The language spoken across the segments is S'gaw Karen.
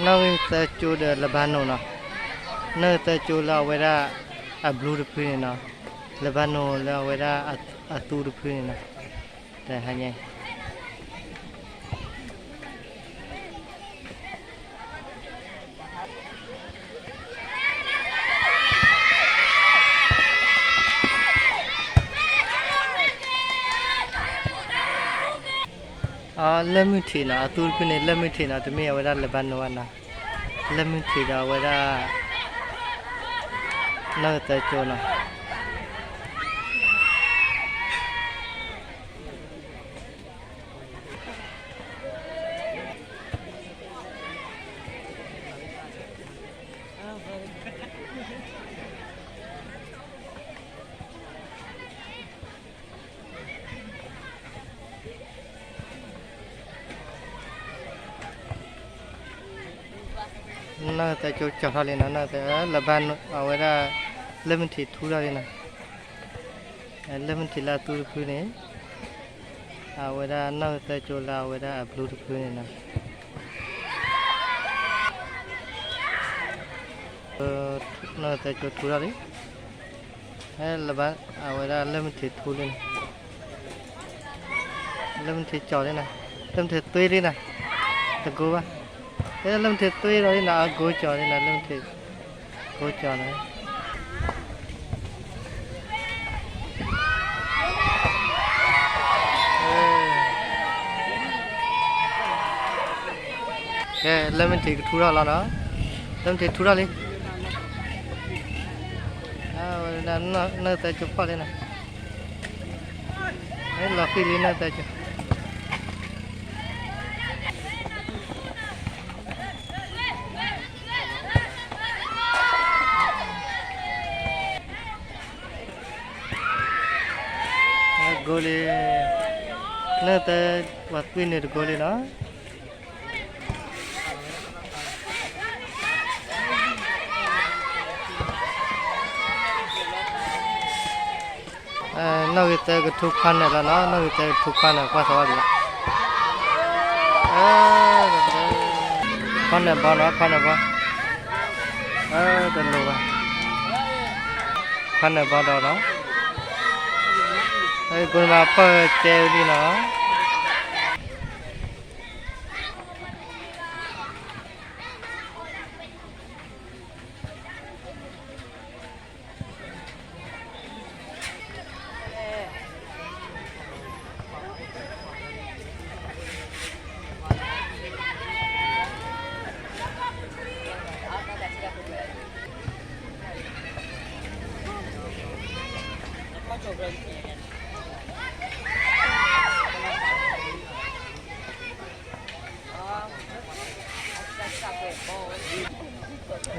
နီၣ်ဂံၢ်သၢကၠိဒီးလဘါနိၣ်နီၤ, နီၣ်ဂံၢ်သၢကၠိလၢအဝဲဒၣ်အblueတဖုန့ၣ်နီၤ, လဘါနိၣ်လၢအဝဲဒၣ်အသူတဖုန့ၣ်နီၤ, တဟါညါ လၢၢ်မုၢ်ထံးနီၤ, အသူတဖုန့ၣ် လၢၢ်မုၢ်ထံးနီၤ, တမ့ၢ်အဝဲဒၣ်လဘါနိၣ်ဘၣ်နီၤ, လၢၢ်မုၢ်ထံးဒီးအဝဲဒၣ် နီၣ်ဂံၢ်သၢကၠိနီၤ. နီၣ်ဂံၢ်သၢကၠိကၠီၤထီၣ်လံနီၤ, နီၣ်ဂံၢ်သၢ လဘါ အဝဲဒၣ် လၢၢ်မုၢ်ထံးထူထီၣ်လံနီၤ, လၢၢ်မုၢ်ထံးလၢအသူတဖုန့ၣ် အဝဲဒၣ်နီၣ်ဂံၢ်သၢကၠိလၢအဝဲဒၣ်အblueတဖုန့ၣ်နီၤ, နီၣ်ဂံၢ်သၢကၠိထူထီၣ်လံ, လဘါ အဝဲဒၣ်လၢၢ်မုၢ်ထံးထူလံနီၤ, လၢၢ်မုၢ်ထံးကၠီၤလံနီၤ, လၢၢ်မုၢ်ထံးသွ့လံနီၤ, တကိဘၣ်, လၢၢ်မုၢ်ထံးသွ့ဒီးလံနီၤ, အကိကၠီၤလံနီၤ, လၢၢ်မုၢ်ထံး ကိကၠီၤနီၤ. ကဲ လၢၢ်မုၢ်ထံးကထူထီၣ်လီၤနီၤ, လၢၢ်မုၢ်ထံးထူထီၣ်လံ, နီၣ်ဂံၢ်သၢကၠိဖီၣ်လံနီၤ, လီၤဃံၤလံနီၣ်ဂံၢ်သၢကၠိ ဂိၢ်လံ, နီၣ်ဂံၢ်သၢ ပှၤသွံၣ်န့ၣ်တကိလံနီၤ. နီၣ်ဂံၢ်သၢကထူခွါနၢၤလီၤနီၤ, နီၣ်ဂံၢ်သၢကထူခွါနၢၤ ကွၢ်သးဝါဒံးလီၤ, ခွါနၢၤဘီနီၤ, ခွါနၢၤဘီ, တလိၣ်ဘၣ်, ခွါနၢၤဘီဒီးနီၤ, ကိၢ်မၤပၢၢ်တဲဝဲဒၣ်နီၤ.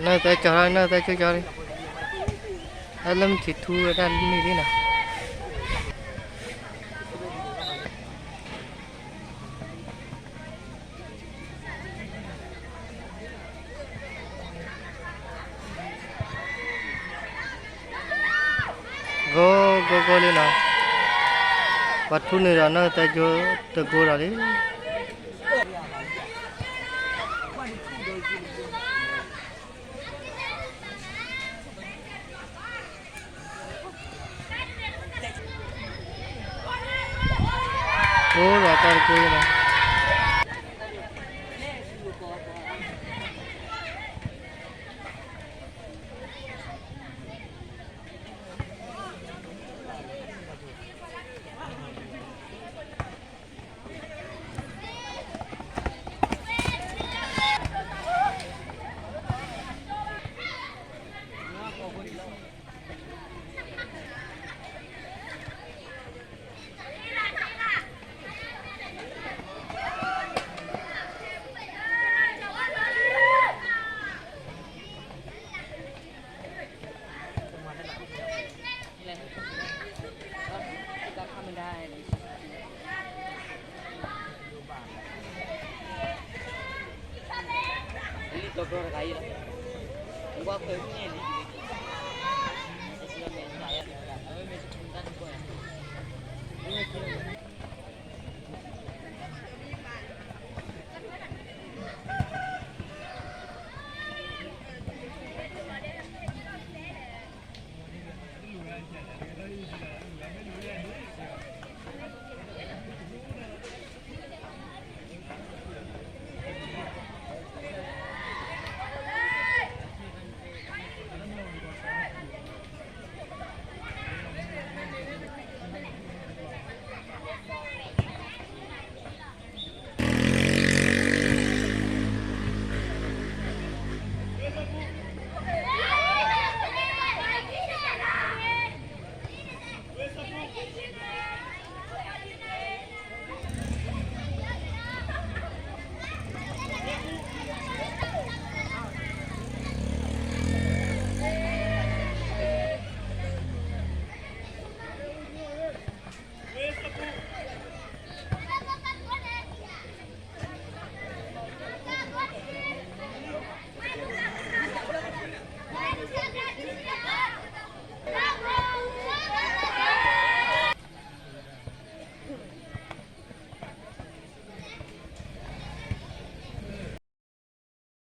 နီၢ်သၢကၠီၤထီၣ်, နီၢ်သၢကၠီၤထီၣ်လံ, အလၢမုၢ်ထံးထူဝဲဒၣ်မ့ၢ်လံနီၤ. ဂိၢ်ဂိၢ်ဂိၢ်လံနီၤ, ပှၤထူနုာ်ဒီးနီၢ်သၢကၠီၤတကိဒီးလံ. အိၣ်ဒီးတၢ်တကိလံနီၤ.